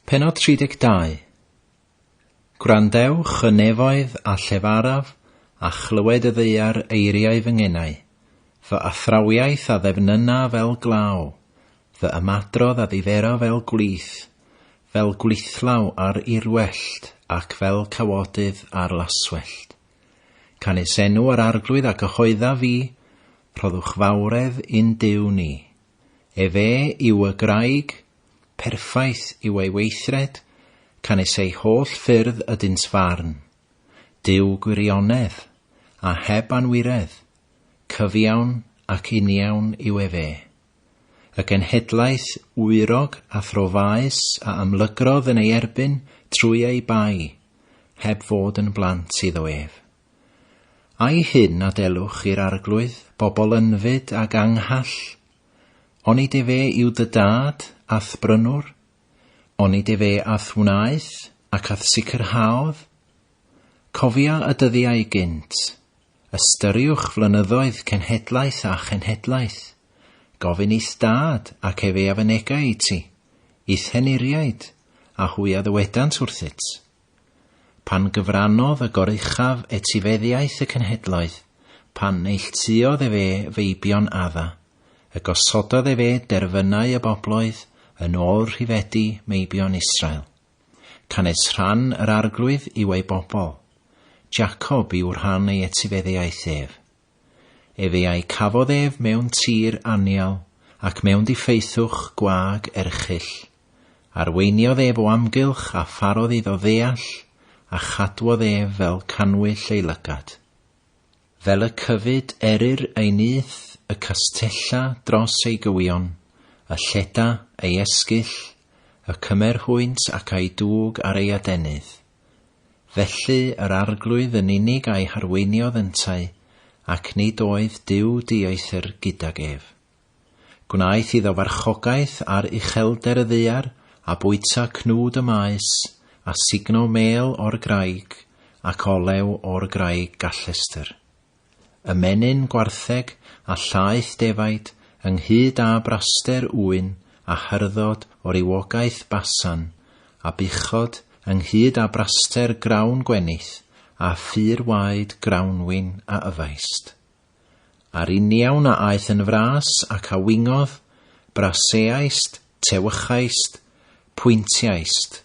Pennod 32. Gwrandewch y nefoedd a llefaraf, a chlywed y ddaear eiriau fy ngenau. Fy athrawiaeth a ddefnynna fel glaw, fy ymadrodd a ddifero fel gwlith, fel gwlithlaw ar irwellt ac fel cawodydd ar laswellt. Canys enw yr Arglwydd a gyhoedda fi, rhoddwch fawredd i'n Duw ni. Efe yw y graig, Perffaith yw ei weithred, canys ei holl ffyrdd ydynt farn. Duw gwirionedd, a heb anwiredd, cyfiawn ac uniawn yw efe. Y genhedlaeth wyrog a throfaus a amlygrodd yn ei erbyn trwy ei bai, heb fod yn blant iddo ef. Ai hyn a delwch i'r Arglwydd, bobl ynfyd ag anghall? Onid efe yw dy dad, a'th brynwr? Onid efe a'th wnaeth, ac a'th sicrhaodd? Cofia y dyddiau gynt. Ystyriwch flynyddoedd cenhedlaeth a chenhedlaeth. Gofyn i'th dad, ac efe a fynega i ti, i'th henuriaid, a hwy a ddywedant wrthyt. Pan gyfrannodd y Goruchaf etifeddiaeth y cenhedloedd, pan neilltuodd efe feibion Adda, y gosododd efe derfynau y bobloedd yn ôl rhifedi meibion Israel. Canys rhan yr Arglwydd yw ei bobl, Jacob yw rhan ei etifeddiaeth ef. Efe a'i cafodd ef mewn tir anial ac mewn diffaethwch gwag erchyll. Arweiniodd ef o amgylch a pharodd iddo ddeall, a chadwodd ef fel cannwyll ei lygad. Fel y cyfyd eryr ei nyth, y castella dros ei gywion, y lleda ei esgyll, y cymer hwynt ac a'i dwg ar ei adenydd. Felly yr Arglwydd yn unig a'i harweiniodd yntau, ac nid oedd Duw dieithr gydag ef. Gwnaeth iddo farchogaeth ar uchelder y ddaear, a bwyta cnwd y maes, a sugno mêl o'r graig, ac olew o'r graig gallestr. Ymenyn gwartheg a llaeth defaid, ynghyd â braster ŵyn a hyrddod o rywogaeth Basan, a buchod, ynghyd â braster grawn gwenith, a phur waed grawnwin a yfaist. A'r uniawn a aeth yn fras ac a wingodd, braseaist, tewychaist, pwyntiaist.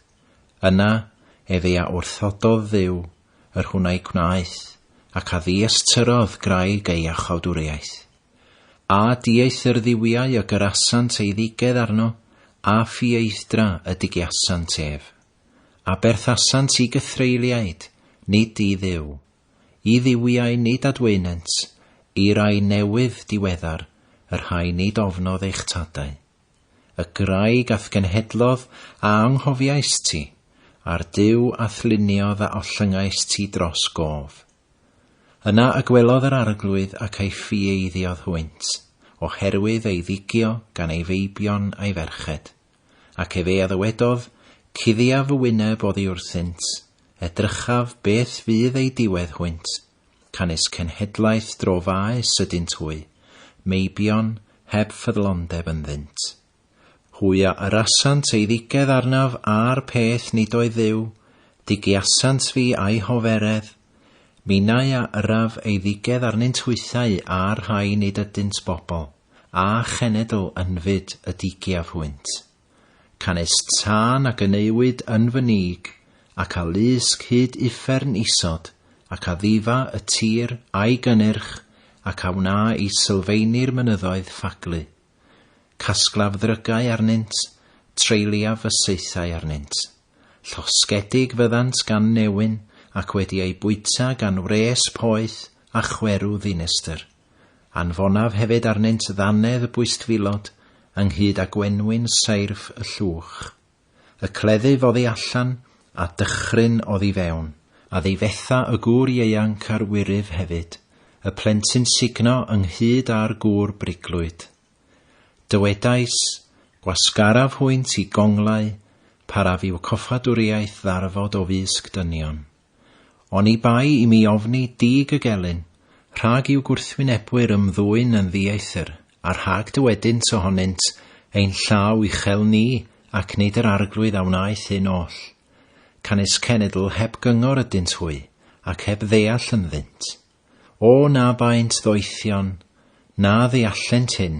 Yna, efe a wrthododd Dduw, yr hwn a'i gwnaeth, ac a ddiystyrodd graig ei iachawdwriaeth. A dieithr dduwiau y gyrasant ei ddigedd arno, a ffieidd-dra y digiasant ef. A berthasant i gythreuliaid, nid i Dduw. I dduwiau nid adwaenent, i rai newydd diweddar, y rhai nid ofnodd eich tadau. Y graig a'th genhedlodd a anghofiaist ti, a'r Duw a'th luniodd a ollyngaist ti dros gof. Yna y gwelodd yr Arglwydd ac ei ffieiddiodd hwynt, oherwydd ei ddigio gan ei feibion a'i ferched. Ac efe a ddywedodd, Cuddiaf fy wyneb oddi wrthynt, edrychaf beth fydd eu diwedd hwynt, canys cenhedlaeth drofaus ydynt hwy, meibion heb ffyddlondeb ynddynt. Hwy a yrasant eiddigedd arnaf a'r peth nid oedd Dduw, digiasant fi a'i hoferedd, minnau a yraf eiddigedd arnynt hwythau a'r rhai nid ydynt bobl, a chenedl ynfyd y digiaf hwynt. Canys tân a gyneuwyd yn fy nig, ac a lusg hyd uffern isod, ac a ddifa y tir a'i gynnyrch, ac a wna i sylfeini'r mynyddoedd ffaglu. Casglaf ddrygau arnynt, treuliaf fy saethau arnynt. Llosgedig fyddant gan newyn, ac wedi eu bwyta gan wres poeth a chwerw ddinistr. Anfonaf hefyd arnynt ddannedd y bwystfilod, ynghyd â gwenwyn seirff y llwch. Y cleddyf oddi allan, a dychryn oddi fewn, a ddifetha y gŵr ieuanc a'r wyryf hefyd, y plentyn sugno ynghyd â'r gŵr briglwyd. Dywedais, Gwasgaraf hwynt i gonglau, paraf i'w coffadwriaeth ddarfod o fysg dynion. Oni bai i mi ofni dig y gelyn, rhag i'w gwrthwynebwyr ymddwyn yn ddieithr, a rhag dywedynt ohonynt, Ein llaw uchel ni ac nid yr Arglwydd a wnaeth hyn oll. Canys cenedl heb gyngor ydynt hwy, ac heb ddeall ynddynt. O na baent ddoethion, na ddeallent hyn,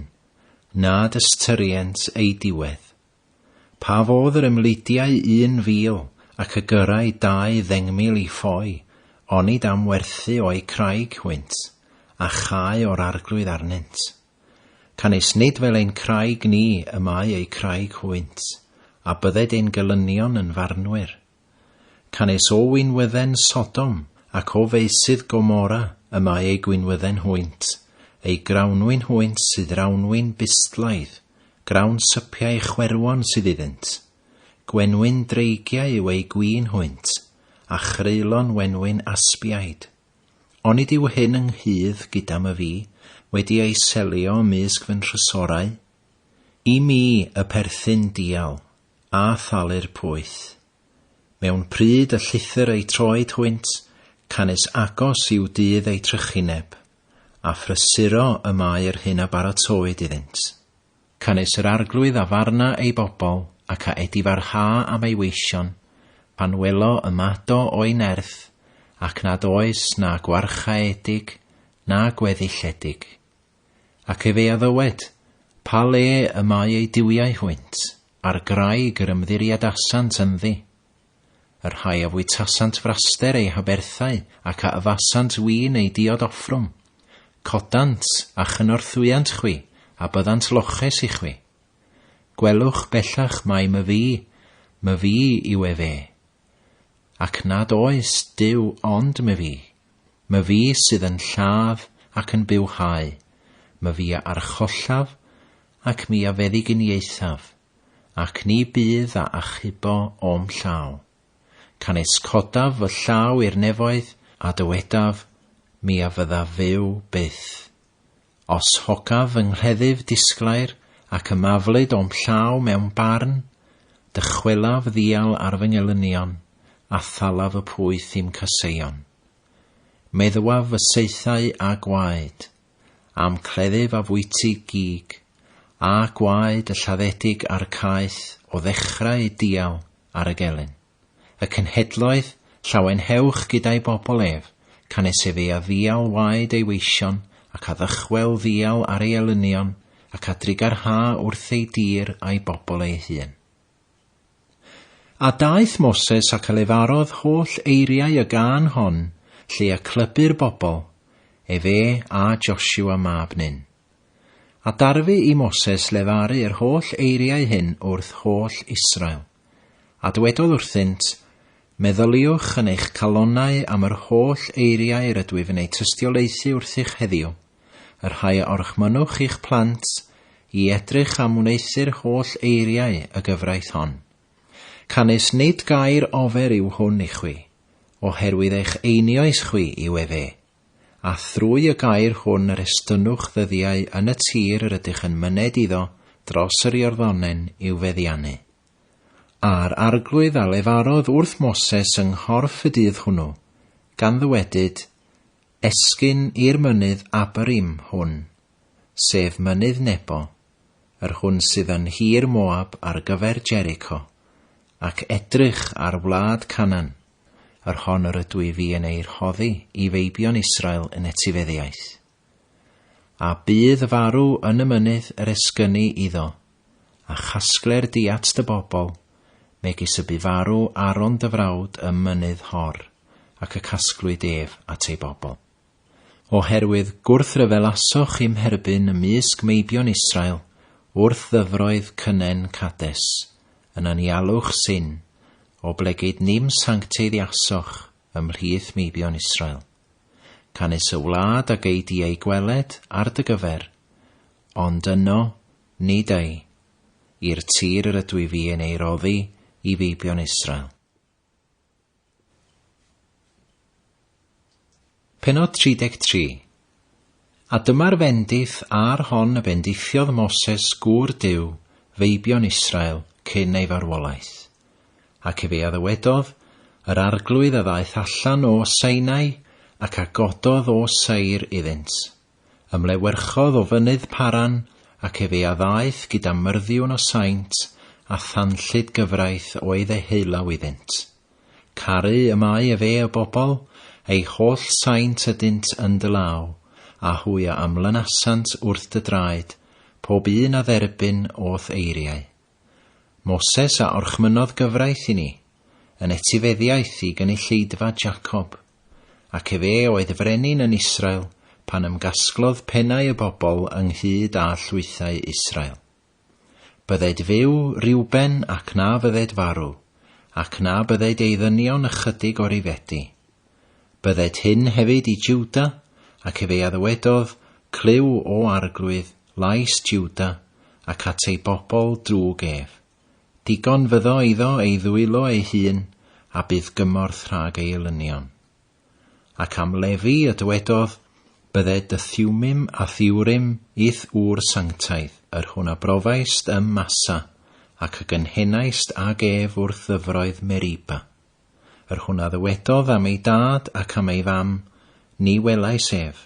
nad ystyrient ei diwedd. Pa fodd yr ymlidiai 1,000 ac y gyrrai 20,000 i ffoi, onid am werthu o'u craig hwynt, a chau o'r Arglwydd arnynt? Canys nid fel ein craig ni y mae eu craig hwynt, a bydded ein gelynion yn farnwyr. Canys o winwydden Sodom ac o feysydd Gomorra y mae eu gwinwydden hwynt, eu grawnwin hwynt sydd rawnwin bustlaidd, grawn sypiau chwerwon sydd iddynt. Gwenwyn dreigiau yw eu gwin hwynt, a chreulon wenwyn aspiaid. Onid yw hyn ynghudd gyda myfi, wedi ei selio ymysg fy nhrysorau? I mi y perthyn dial, a thalu'r pwyth. Mewn pryd y llithr eu troed hwynt, canys agos yw dydd eu trychineb, a phrysuro y mae yr hyn a baratowyd iddynt. Canys yr Arglwydd a farna ei bobl, ac a edifarha am ei weision, pan welo y mado o'i nerth, ac nad oes na gwarchaeedig na gweddilledig. Ac efe a ddywed, Pa le y mae eu duwiau hwynt, a'r graig yr ymddiriedasant ynddi? Y rhai a fwytasant fraster eu haberthau, ac a yfasant win eu diod offrwm. Codant, a chynorthwyant chwi, a byddant loches i chwi. Gwelwch bellach mai myfi, myfi yw efe. Ac nad oes Duw ond myfi. Myfi sydd yn lladd ac yn bywhau, myfi a archollaf ac mi a feddyginiaethaf, ac ni bydd a achubo o'm llaw. Canys codaf fy llaw i'r nefoedd, a dywedaf, mi a fyddaf fyw byth. Os hogaf fy nghleddyf disglair ac ymaflyd o'm llaw mewn barn, dychwelaf ddial ar fy ngelynion, a thalaf y pwyth i'm caseion. Meddwaf fy saethau â gwaed, a'm cleddyf a fwyty gig, a gwaed y lladdedig a'r caeth o ddechrau dial ar y gelyn. Y cenhedloedd, llawenhewch gyda'i bobl ef, canys efe a ddial waed ei weision, ac a ddychwel ddial ar ei elynion, ac a drugarha wrth ei dir a'i bobl ei hun. A daeth Moses ac a lefarodd holl eiriau y gân hon, lle y clybu'r bobl, efe a Josua mab Nun. A darfu i Moses lefaru yr holl eiriau hyn wrth holl Israel. A dywedodd wrthynt, Meddyliwch yn eich calonnau am yr holl eiriau yr ydwyf yn eu tystiolaethu wrthych heddiw, y rhai a orchmynnwch i'ch plant i edrych am wneuthur holl eiriau y gyfraith hon. Canys nid gair ofer yw hwn i chwi, oherwydd eich einioes chwi yw efe. A thrwy y gair hwn yr estynnwch ddyddiau yn y tir yr ydych yn myned iddo dros yr Iorddonen i'w feddiannu. A'r Arglwydd a lefarodd wrth Moses yng nghorff y dydd hwnnw, gan ddywedyd, Esgyn i'r mynydd Abarim hwn, sef mynydd Nebo, yr hwn sydd yn nhir Moab ar gyfer Jericho, ac edrych ar wlad Canaan, yr hon yr ydw i fi yn ei rhoddi i feibion Israel yn etifeddiaeth. A bydd farw yn y mynydd yr esgynni iddo, a chasgler di at dy bobl, megis y bu farw Aaron dy frawd ym mynydd Hor, ac y casglwyd ef at ei bobl. Oherwydd gwrthryfelasoch i'm herbyn ymysg meibion Israel wrth ddyfroedd cynnen Cades, yn anialwch Sin, oblegid nim sancteiddiasoch ymhlith meibion Israel. Canys y wlad a gei di ei gweled ar dy gyfer, ond yno nid ei, i'r tir yr ydw i fi yn ei roddi i feibion Israel. Pennod 33. A dyma'r fendith a'r hon y bendithiodd Moses gŵr Duw, feibion Israel, cyn ei farwolaeth. Ac efe a ddywedodd, Yr Arglwydd a ddaeth allan o Sinai, ac a gododd o Seir iddynt. Ymlewyrchodd o fynydd Paran, ac efe a ddaeth gyda myrddiwn o saint, a thanllyd gyfraith oedd ei heulaw iddynt. Caru y mae efe y bobl, ei holl saint ydynt yn dy law, a hwy a ymlynasant wrth dy draed, pob un a dderbyn o'th eiriau. Moses a orchmynnodd gyfraith i ni, yn etifeddiaeth i gynulleidfa Jacob, ac efe oedd frenin yn Israel pan ymgasglodd pennau y bobl ynghyd â llwythau Israel. Bydded fyw, Reuben, ac na fydded farw, ac na bydded ei ddynion ychydig o'r ifedi. Bydded hyn hefyd i Juda, ac efe a ddywedodd, Clyw, O Arglwydd, lais Juda, ac at ei bobl drwg ef. Digon fyddo iddo ei ddwylo ei hun, a bydd gymorth rhag ei elynion. Ac am Lefi y dywedodd, Bydded dy Thumim a Thurim i'th ŵr sanctaidd, yr hwn a brofaist ym Massa, ac a gynhenaist ag ef wrth ddyfroedd Meriba. Yr hwn a ddywedodd am ei dad ac am ei fam, Ni welais ef,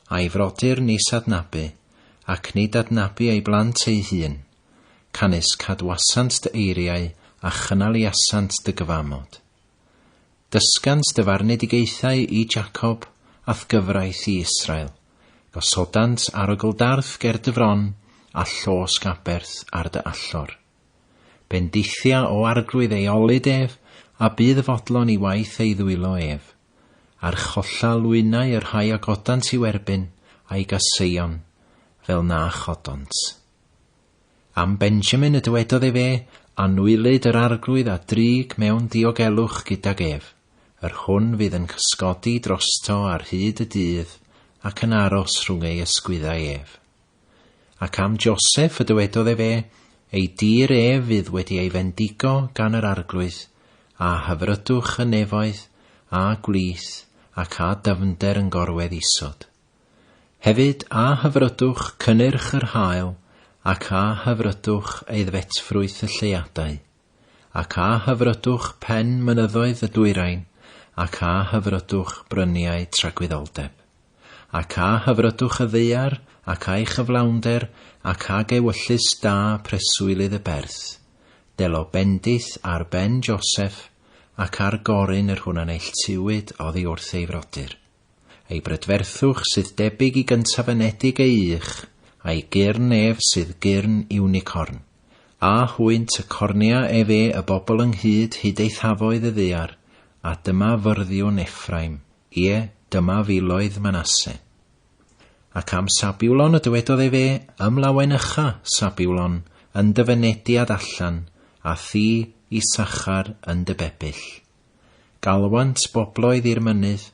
a'i frodyr nis adnabu, ac nid adnabu ei blant ei hun, canys cadwasant dy eiriau a chynaliasant dy gyfamod. Dysgant dy farnedigaethau i Jacob, a'th gyfraith i Israel. Gosodant arogl darth ger dy fron, a llosg aberth ar dy allor. Bendithia o Arglwydd ei olud ef, a bydd fodlon i waith ei ddwylo ef. Archolla lwynau y rhai a godant i'w erbyn, a'i gaseion, fel na chodont. Am Benjamin y dywedodd efe, Anwylyd yr Arglwydd a drig mewn diogelwch gydag ef, yr hwn fydd yn cysgodi drosto ar hyd y dydd ac yn aros rhwng ei ysgwyddau ef. Ac am Joseph y dywedodd efe, Ei dir ef fydd wedi ei fendigo gan yr Arglwydd, a hyfrydwch y nefoedd, a gwlith, ac a dyfnder yn gorwedd isod. Hefyd, a hyfrydwch cynnyrch yr haul, ac a hyfrydwch aeddfetfrwyth y lleuadau, ac a hyfrydwch pen mynyddoedd y dwyrain, ac a hyfrydwch bryniau tragwyddoldeb. Ac a hyfrydwch y ddaear, ac a'i chyflawnder, ac ag ewyllys da preswylydd y berth. Delo bendith ar ben Joseph, ac ar gorun yr hwn a neilltuwyd oddi wrth ei frodyr. Ei brydferthwch sydd debyg i gyntaf-anedig ei ych, a'i gyrn ef sydd gyrn unicorn. A hwynt y cornia efe y bobl ynghyd hyd eithafoedd y ddaear, a dyma fyrddiwn Ephraim. Ie, dyma filoedd Manasse. Ac am Sabiwlon y dywedodd efe, Ymlawenycha, Sabiwlon, yn dy fynediad allan, a thi, Issachar, yn dy bebyll. Galwant bobloedd i'r mynydd,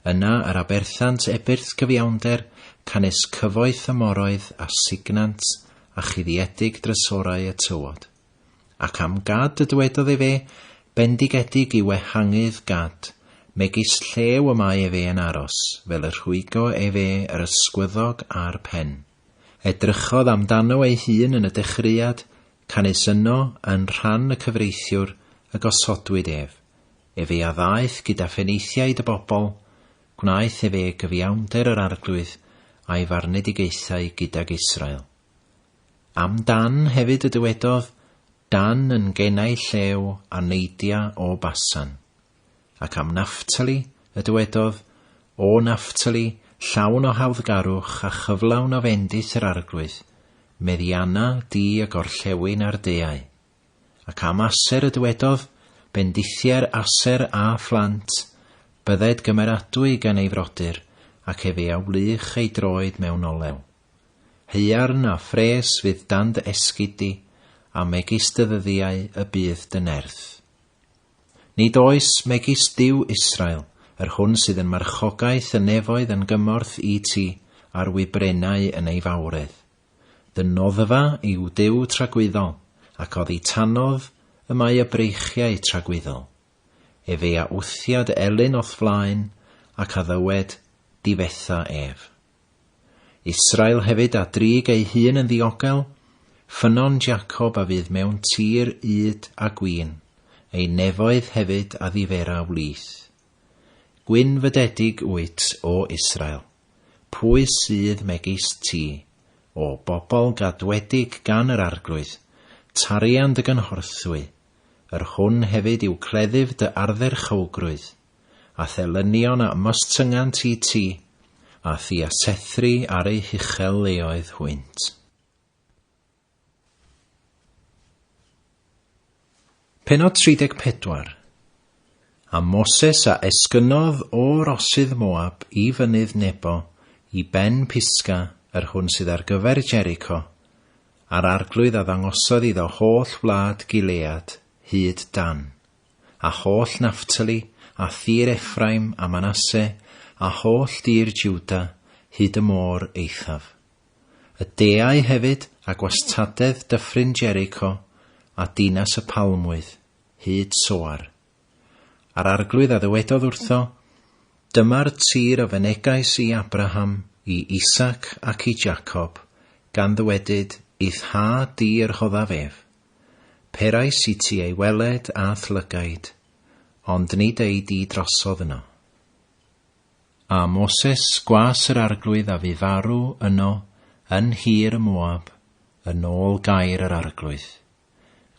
yna yr aberthant ebyrth gyfiawnder, canys cyfoeth y moroedd a sugnant a chuddiedig drysorau y tywod. Ac am Gad y dywedodd efe, Bendigedig yw ehangydd Gad, megis llew y mae efe yn aros, fel y rhwygo efe yr ysgwyddog a'r pen. Edrychodd amdano ei hun yn y dechreuad, canys yno, yn rhan y cyfreithiwr, y gosodwyd ef. Efe a ddaeth gyda phenaethiaid y bobl, gwnaeth efe gyfiawnder yr Arglwydd a'i farnedigaethau gydag Israel. Am Dan hefyd y dywedodd, Dan yn genau llew a neidia o Basan. Ac am Nafftali y dywedodd, O Nafftali, llawn o hawddgarwch a chyflawn o fendith yr Arglwydd, meddianna di y gorllewin a'r deau. Ac am Aser y dywedodd, Bendithier Aser a phlant, bydded gymeradwy gan ei frodyr, ac efe a wlych ei droed mewn olew. Haearn a phres fydd dan dy esgid di, a megis dy ddyddiau y bydd dy nerth. Nid oes megis Duw Israel, yr hwn sydd yn marchogaeth y nefoedd yn gymorth i ti, a'r wybrennau yn ei fawredd. Dy noddfa yw Duw tragwyddol, ac oddi tanodd y mae y breichiau tragwyddol. Efe a wthia dy elyn o'th flaen, ac a ddywed, Difetha ef. Israel hefyd a drig ei hun yn ddiogel, ffynnon Jacob a fydd mewn tir ŷd a gwin, ei nefoedd hefyd a ddifera wlith. Gwynfydedig wyt, O Israel! Pwy sydd megis ti, O bobl gadwedig gan yr Arglwydd, Tarian dy gynhorthwy, yr hwn hefyd yw cleddyf dy ardderchowgrwydd, a thelynion a ymostyngan i ti, a thi a sethri ar eu huchel leoedd hwynt. Pennod 34. A Moses a esgynnodd o rosydd Moab i fynydd Nebo, i ben Pisga, yr hwn sydd ar gyfer Jericho, a'r arglwydd a ddangosodd iddo holl wlad Gilead, hyd Dan, a holl Naphtali, a thir Ephraim a Manasseh, a holl dir Juda, hyd y môr eithaf. Y deau hefyd a gwastadedd dyffryn Jericho a dinas y palmwydd, hyd Soar. A'r arglwydd a ddywedodd wrtho, Dyma'r tir a fynegais i Abraham, i Isaac ac i Jacob, gan ddywedyd, I'th ha di yr hoddaf ef. Perais i ti ei weled a'th lygaid, ond nid ei di drosodd yno. A Moses gwas yr arglwydd a fu farw yno yn nhir y Moab, yn ôl gair yr arglwydd.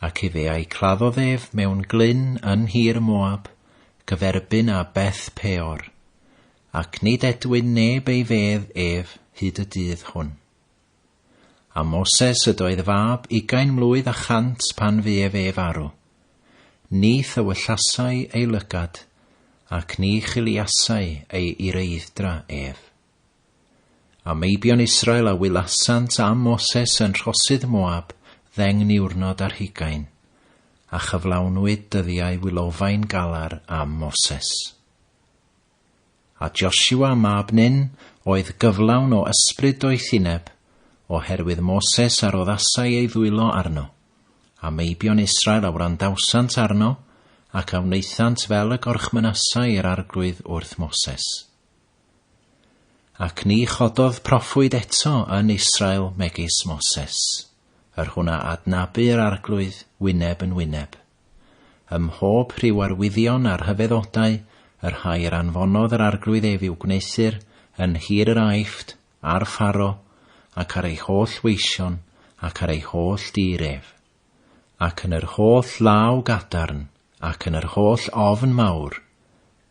Ac efe a'i claddodd ef mewn glyn yn nhir y Moab, gyferbyn â Beth Peor, ac nid edwyn neb ei fedd ef hyd y dydd hwn. A Moses ydoedd fab 20 mlwydd a chant pan fu ef e farw. Ni thywyllasai ei lygad, ac ni chiliasai ei ireidd-dra ef. A meibion Israel a wylasant am Moses yn rhosydd Moab 20 niwrnod ar hugain, a chyflawnwyd dyddiau wylofain galar am Moses. A Joshua mab Nun oedd gyflawn o ysbryd doethineb, oherwydd Moses a roddasai ei ddwylo arno. A meibion Israel a wrandawsant arno, ac a wnaethant fel y gorchmynasai yr arglwydd wrth Moses. Ac ni chododd proffwyd eto yn Israel megis Moses, yr hwn a adnabu yr arglwydd wyneb yn wyneb. Ym mhob rhyw arwyddion a'r rhyfeddodau, y rhai yr anfonodd yr arglwydd ef i'w gwneuthur yn nhir yr Aifft, ar Pharo, ac ar ei holl weision, ac ar ei holl dir ef. Ac yn yr holl law gadarn, ac yn yr holl ofn mawr,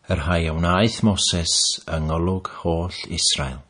y rhai a wnaeth Moses yng ngolwg holl Israel.